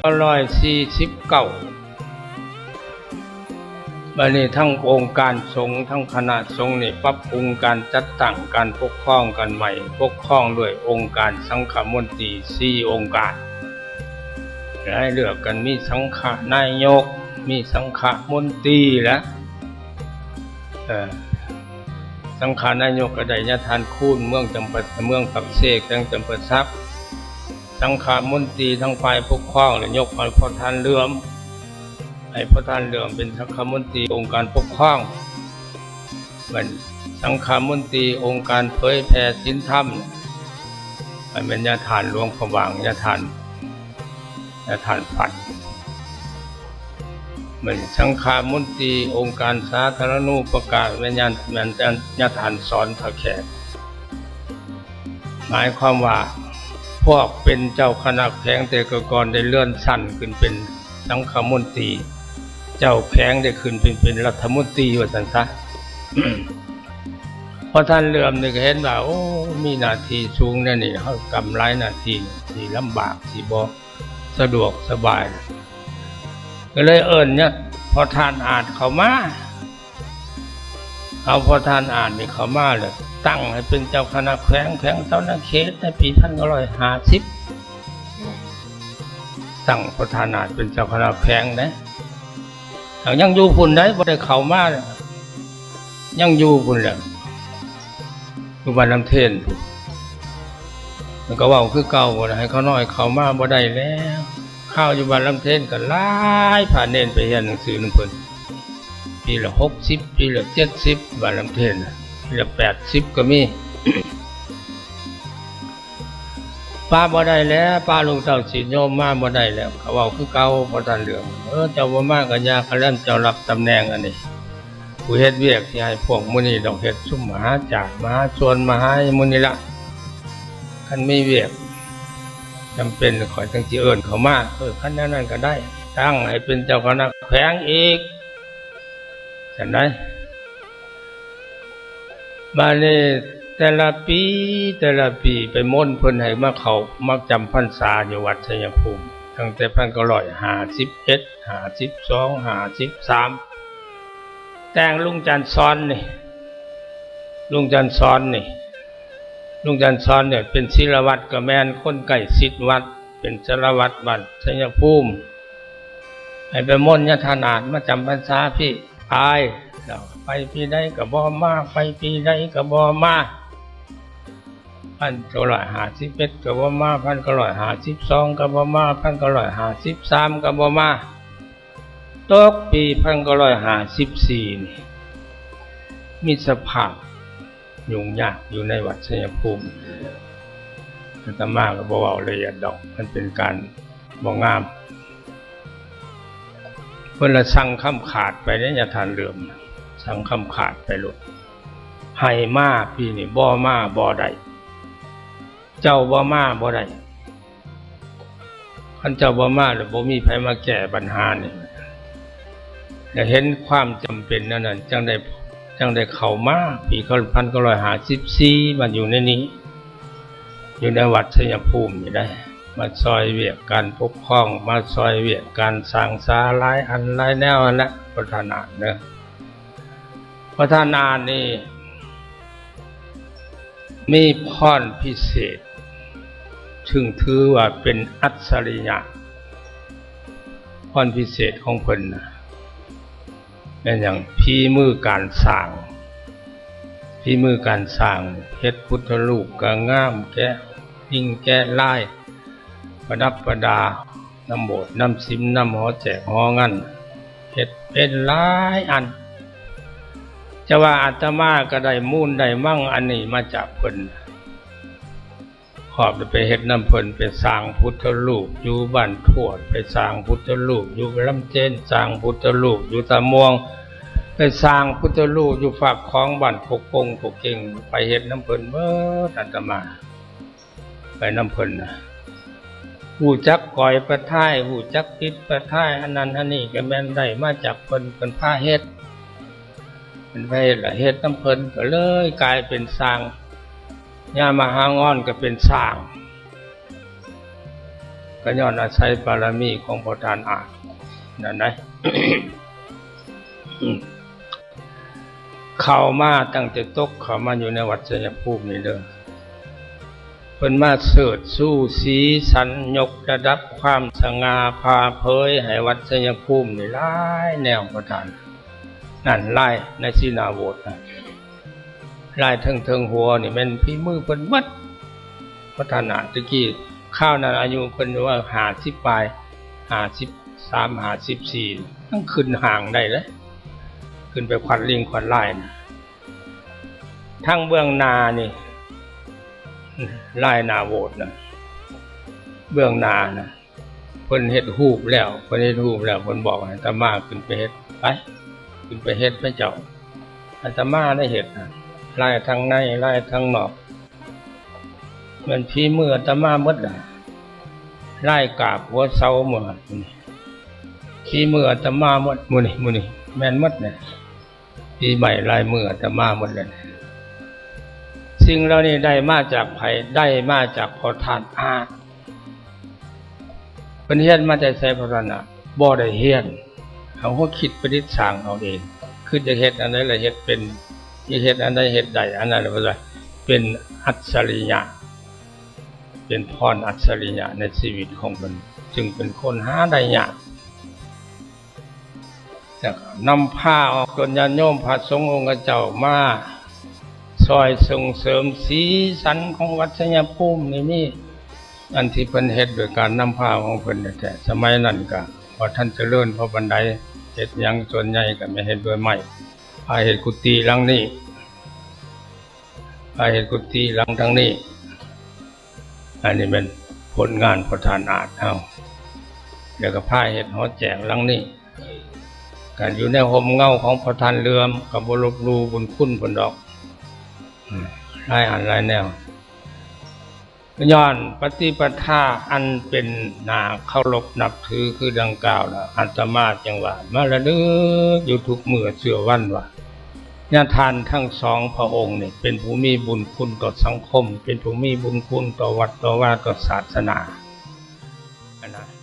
າຮ້ອຍສີ່ສິບເກົ້າ ບາດນີ້ທັງອົງການສົງ ທັງຄະນະສົງນີ້ປັບປຸງການຈັດຕັ້ງການປົກຄອງກັນໃໝ່, ປົກຄອງດ້ວຍອົງການສັງຄະມົນຕີສີ່ອົງການ ໃຫ້ເລືອກກັນມີສັງຄະນາຍົກ ມີສັງຄະມົນຕີ ແລະ ເອີ ສັງຄະນາຍົກກໍໄດ້ຍາທ່ານຄູນ ເມືອງຈຳປາ ເມືອງປາກເຊ ແຂວງຈຳປາສັກ, ສັງຄະມົນຕີທາງຝ່າຍປົກຄອງ ແລະ ຍົກໃຫ້ພໍ່ທ່ານເຫຼື້ອມ ໃຫ້ພໍ່ທ່ານເຫຼື້ອມເປັນສັງຄະມົນຕີອົງການປົກຄອງ, ແມ່ນສັງຄະມົນຕີອົງການເຜີຍແຜ່ສິນທຳ ໃຫ້ແມ່ນຍາທ່ານຫຼວງພະບາງ ຍາທ່ານ ຍາທ່ານພັນ ແມ່ນສັງຄະມົນຕີອົງການສາທາລະນູປະກາດ ແມ່ນຍາ ແມ່ນຍາທ່ານສອນພະແຂກ. ໝາຍຄວາມວ່າ ພວກເປັນເຈົ້າຄະນະແຂວງແຕ່ກ່ອນໄດ້ເລື່ອນຊັ້ນຂຶ້ນເປັນສັງຄະມົນຕີ, ເຈົ້າແຂວງໄດ້ຂຶ້ນເປັນ ເປັນລັດຖະມົນຕີວ່າຊັ້ນຊະ. ພໍທ່ານເຫຼື້ອມນີ້ກໍເຫັນວ່າ ໂອ້ ມີໜ້າທີ່ສູງແນວນີ້ ເຮົາກຳຫຼາຍໜ້າທີ່ ຊິລຳບາກ ຊິບໍ່ສະດວກສະບາຍ ກໍເລີຍເອີ້ນຍາພໍ່ທ່ານອາດເຂົ້າມາ. ເອົາພໍ່ທ່ານອາດນີ້ເຂົ້າມາແລ້ວ ຕັ້ງໃຫ້ເປັນເຈົ້າຄະນະແຂວງ ແຂວງສະຫວັນນະເຂດໃນປີພັນເກົ້າຮ້ອຍຫ້າສິບ ຕັ້ງພໍ່ທ່ານອາດເປັນເຈົ້າຄະນະແຂວງເດ້. ຍັງຢູ່ພຸ້ນໃດ໋ ບໍ່ໄດ້ເຂົ້າມາ ຍັງຢູ່ພຸ້ນແຫຼະ ຢູ່ບ້ານລຳເທນພຸ້ນ. ມັນກໍເວົ້າຄືເກົ່າ ບໍ່ໄດ້ໃຫ້ເຂົານ້ອຍເຂົ້າມາບໍ່ໄດ້ແລ້ວ. ຄາວຢູ່ບ້ານລຳເທນກໍຫຼາຍ ພາເນນໄປຮຽນໜັງສືນຳເພິ່ນ ປີລະຫົກສິບ ປີລະເຈັດສິບ ບ້ານລຳເທນ ປີລະແປດສິບກໍມີ. ປະບໍ່ໄດ້ແລ້ວ ປະລູກເຕົ້າສິດໂຍມມາບໍ່ໄດ້ແລ້ວ ກໍເວົ້າຄືເກົ່າ. ພໍທ່ານເຫຼື້ອມ ເອີ ເຈົ້າບໍ່ມາກໍຢ່າ ກະແລ້ວເຈົ້າຮັບຕຳແໜ່ງອັນນີ້ ຜູ້ເຮັດວຽກທີ່ໃຫ້ພວກໝູ່ນີ້ຕ້ອງເຮັດ ຊຸມມະຫາຈາດ ມະຫາຊວນ ມະຫາໝູ່ນີ້ລະ. ຄັນມີວຽກຈຳເປັນ ຂ້ອຍຈັ່ງຊິເອີ້ນເຂົ້າມາ. ເອີ ຄັນແນວນັ້ນກໍໄດ້ ຕັ້ງໃຫ້ເປັນເຈົ້າຄະນະແຂວງອີກ ຊັ້ນໃດ໋. ບາດນີ້ແຕ່ລະປີ ແຕ່ລະປີໄປມົນເພິ່ນໃຫ້ມາເຂົ້າ ມາຈຳພັນສາຢູ່ວັດໄຊຍະພູມ ຕັ້ງແຕ່ພັນເກົ້າຮ້ອຍຫ້າສິບເອັດ ຫ້າສິບສອງ ຫ້າສິບສາມ ແຕ່ງລຸງຈັນສອນນີ້ ລຸງຈັນສອນນີ້ ລຸງຈັນສອນນີ້ເປັນສິລະວັດກໍແມ່ນ ຄົນໃກ້ຊິດວັດ ເປັນສາລະວັດວັດໄຊຍະພູມ ໃຫ້ໄປມົນຍາທ່ານອາດມາຈຳພັນສາພີ້ ໄປ ໄປປີໃດກໍບໍ່ມາ ໄປປີໃດກໍບໍ່ມາ ພັນເກົ້າຮ້ອຍຫ້າສິບເອັດກໍບໍ່ມາ ພັນເກົ້າຮ້ອຍຫ້າສິບສອງກໍບໍ່ມາ ພັນເກົ້າຮ້ອຍຫ້າສິບສາມກໍບໍ່ມາ. ຕົກປີພັນເກົ້າຮ້ອຍຫ້າສິບສີ່ນີ້ ມີສະພາບຫຍຸ້ງຍາກຢູ່ໃນວັດໄຊຍະພູມ ອາດຕະມາກໍບໍ່ເວົ້າລະອຽດດອກ ມັນເປັນການບໍ່ງາມ. ເພິ່ນລະສັ່ງຄຳຂາດໄປເດ້ ຍາທ່ານເຫຼື້ອມ ສັ່ງຄຳຂາດໄປໂລດ ໃຫ້ມາປີນີ້ ບໍ່ມາບໍ່ໄດ້ ເຈົ້າບໍ່ມາບໍ່ໄດ້. ຄັນເຈົ້າບໍ່ມາແລ້ວ ບໍ່ມີໃຜມາແກ້ບັນຫານີ້ ແລະ ເຫັນຄວາມຈຳເປັນແນວນັ້ນ ຈັ່ງໄດ້ ຈັ່ງໄດ້ເຂົ້າມາ ປີ ພັນເກົ້າຮ້ອຍຫ້າສິບສີ່ ມາຢູ່ໃນນີ້ ຢູ່ໃນວັດໄຊຍະພູມນີ້ໄດ໋ ມາຊ່ອຍວຽກການປົກຄອງ ມາຊ່ອຍວຽກການສ້າງສາຫຼາຍອັນຫຼາຍແນວຫັ້ນແຫຼະ ພັດທະນາເດີ. ພັດທະນານີ້ ມີພອນພິເສດ ຊຶ່ງຖືວ່າເປັນອັດສະລິຍະ. ພອນພິເສດຂອງເພິ່ນນະ ແມ່ນຫຍັງ? ຝີມືການສ້າງ, ຝີມືການສ້າງ, ເຮັດພຸດທະຮູບກໍງາມ, ແກະລິ້ງແກະລາຍ, ປະດັບປະດາ ນຳໂບດນຳສິມ ນຳຫໍແຈກຫໍງານ ເຮັດເປັນຫຼາຍອັນ. ຈະວ່າອາດຕະມາກໍໄດ້ມູນໄດ້ມັງອັນນີ້ມາຈາກເພິ່ນ ຄອບໄປເຮັດນຳເພິ່ນ, ໄປສ້າງພຸດທະຮູບຢູ່ບ້ານທວດ, ໄປສ້າງພຸດທະຮູບຢູ່ລຳເຈນ, ສ້າງພຸດທະຮູບຢູ່ຕາມ່ວງ, ໄປສ້າງພຸດທະຮູບຢູ່ຟາກຂອງບ້ານໂຄກກົງໂຄກເກັງ, ໄປເຮັດນຳເພິ່ນເບິດ ອາດຕະມາ. ໄປນຳເພິ່ນນະ ຮູ້ຈັກກອຍປະທາຍ, ຮູ້ຈັກຕິດປະທາຍ, ອັນນັ້ນອັນນີ້ກໍແມ່ນໄດ້ມາຈາກເພິ່ນ, ເພິ່ນພາເຮັດ, ເພິ່ນພາເຮັດລະເຮັດນຳເພິ່ນ, ກໍເລີຍກາຍເປັນຊ່າງ. ຍາມມະຫາງອນກໍເປັນຊ່າງ, ກໍຍ້ອນອາໄສບາລະມີຂອງພໍ່ທ່ານອາດນັ້ນໃດ ເຂົ້າມາຕັ້ງແຕ່ຕົກເຂົ້າມາຢູ່ໃນວັດໄຊຍະພູມນີ້ເດີ ເພິ່ນມາເຊີດຊູສີສັນ ຍົກລະດັບຄວາມສະຫງ່າຜ່າເຜີຍໃຫ້ວັດໄຊຍະພູມນີ້ຫຼາຍແນວ ພໍ່ທ່ານ ນັ້ນລາຍໃນສີໜ້າໂຫວດນະ ລາຍເທິງໆຫົວນີ້ແມ່ນຝີມືເພິ່ນໝົດ ພໍ່ທ່ານອາດ ແຕ່ກີ້ຄາວນັ້ນອາຍຸເພິ່ນວ່າຫ້າສິບປາຍ ຫ້າສິບສາມ ຫ້າສິບສີ່ ຍັງຂຶ້ນຫ້າງໄດ້ເດ້ ຂຶ້ນໄປຂວັນລິງຂວັນລາຍນະ ທາງເບື້ອງໜ້ານີ້ ລາຍໜ້າໂຫວດນະ ເບື້ອງໜ້ານະ ເພິ່ນເຮັດຮູບແລ້ວ ເພິ່ນເຮັດຮູບແລ້ວ ເພິ່ນບອກໃຫ້ອາດຕະມາຂຶ້ນໄປເຮັດ ໄປ ຂຶ້ນໄປເຮັດພະເຈົ້າ ອາດຕະມາໄດ້ເຮັດນະ ລາຍທາງໃນ ລາຍທາງນອກ ແມ່ນຝີມືອາດຕະມາໝົດນະ ລາຍກາບຫົວເສົາມື້ຫັ້ນ ຝີມືອາດຕະມາໝົດ ມື້ນີ້ ມື້ນີ້ ແມ່ນໝົດນະ ຝີໄມ້ລາຍມືອາດຕະມາໝົດເລີຍ ສິ່ງເຫຼົ່ານີ້ໄດ້ມາຈາກໃຜ? ໄດ້ມາຈາກພໍ່ທ່ານອາດ ເພິ່ນຮຽນມາແຕ່ໃສ? ພໍ່ທ່ານອາດ ບໍ່ໄດ້ຮຽນ ເຮົາກໍຄິດປະດິດສ້າງເອົາເອງ ຄິດຈະເຮັດອັນໃດລະເຮັດເປັນ ຈະເຮັດອັນໃດເຮັດໄດ້ ອັນນັ້ນລະວ່າເປັນອັດສະລິຍະ ເປັນພອນອັດສະລິຍະໃນຊີວິດຂອງເພິ່ນ ຈຶ່ງເປັນຄົນຫາໄດ້ຍາກ ແລ້ວກໍນຳພາອອກຕົນຍາດໂຍມພະສົງອົງຄະເຈົ້າມາຊ່ອຍສົ່ງເສີມສີສັນຂອງວັດໄຊຍະພູມນີ້ ມີອັນທີ່ເພິ່ນເຮັດໂດຍການນຳພາຂອງເພິ່ນແທ້ໆ ສະໄໝນັ້ນກໍບໍ່ທັນຈະເລີນພໍປານໃດ ເຮັດຫຍັງສ່ວນໃຫຍ່ກໍແມ່ນເຮັດດ້ວຍໄມ້ ພາເຮັດກຸຕິຫຼັງນີ້ ພາເຮັດກຸຕິຫຼັງທາງນີ້ ອັນນີ້ແມ່ນຜົນງານພໍ່ທ່ານອາດເຮົາ ແລ້ວກໍພາເຮັດຫໍແຈກຫຼັງນີ້ ກໍຢູ່ໃນຮົ່ມເງົາຂອງພໍ່ທ່ານເຫຼືອມ ກໍບໍ່ລົບຫຼູ່ບຸນຄຸນເພິ່ນດອກ ອາ ຫຼາຍອັນຫຼາຍແນວ ຍ້ອນປະຕິປະທາອັນເປັນໜ້າເຄົາລົບນັບຖືຄືດັ່ງກ່າວລະ ອາດຕະມາຈຶ່ງວ່າມາລະລຶກຢູ່ທຸກມື້ເຊື່ອວັນວ່າ ຍາທ່ານທັງສອງພະອົງນີ້ເປັນຜູ້ມີບຸນຄຸນຕໍ່ສັງຄົມ ເປັນຜູ້ມີບຸນຄຸນຕໍ່ວັດຕໍ່ວາ ຕໍ່ສາສະໜາ ອັນນັ້ນ